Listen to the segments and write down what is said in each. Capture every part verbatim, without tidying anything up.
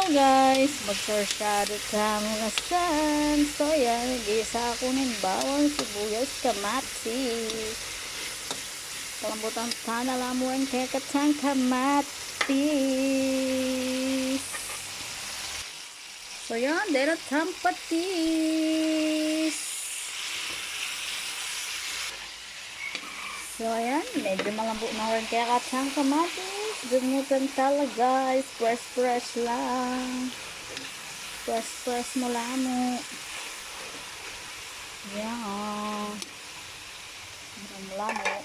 Guys, magsarsyadu tamu ngan. So yan, gisa ku ning bawang, sibuyas, kamatis. Palambutan ta na la mu ing kekatang kamatis. So yan, dera tang patis. So yan, medyu malambut na rin kekatang kamatis. Dumutan ta la, guys, fresh fresh lang. Fresh fresh mu la mu. Yan. Mula mu.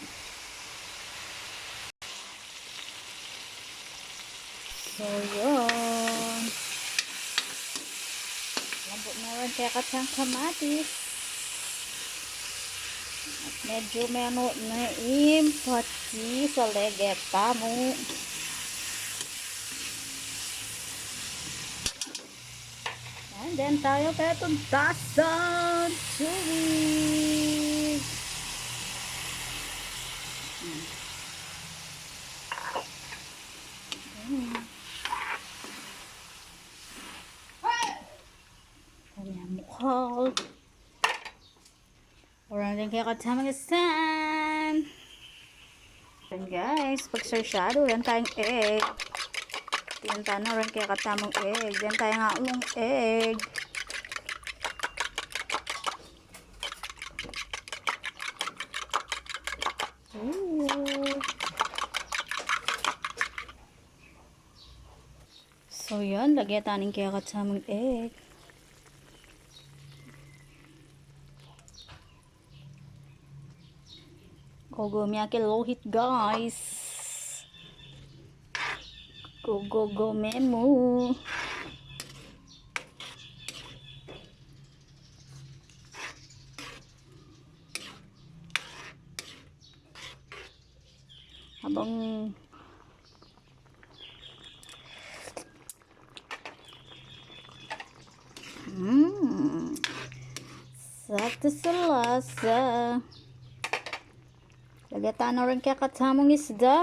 So yun. Lambut na rin kekatang kamatis. At medyu menu na ing patis a lagyan tamu. And then tamu, petun ta sa tubig. Kanya mukha. Oran din kekatamung isan. Yan, guys, pagsarsyadu, yan tayang egg. Yan tana rin kekatamung egg. Yan tayang atlung egg. Ooh. So yan, lagyan ta ning kekatamung egg. Gogome ya ke luhit, guys. Gogome mu. Abang. Mm. Saktu sa lasa. Lagyan ta na rin kekatamung isda.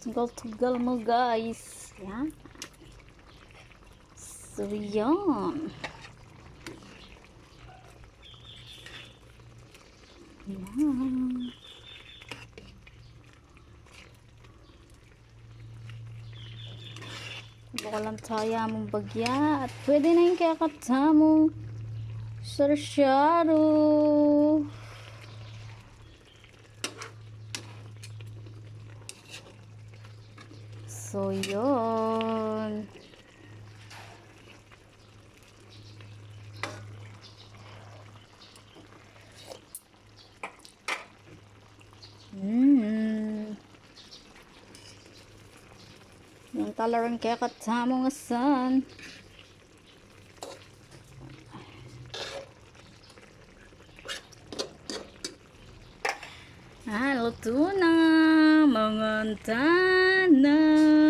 Tugal-tugal mu, guys. Yan. So, yan. Yan. Bukalan ta ya mung bagya. At pwede na ing kekatamung sarsyadu. So, yun. Mm. Yan tala rin kekatamung asan. Ah, lutu na. Mangan ta na.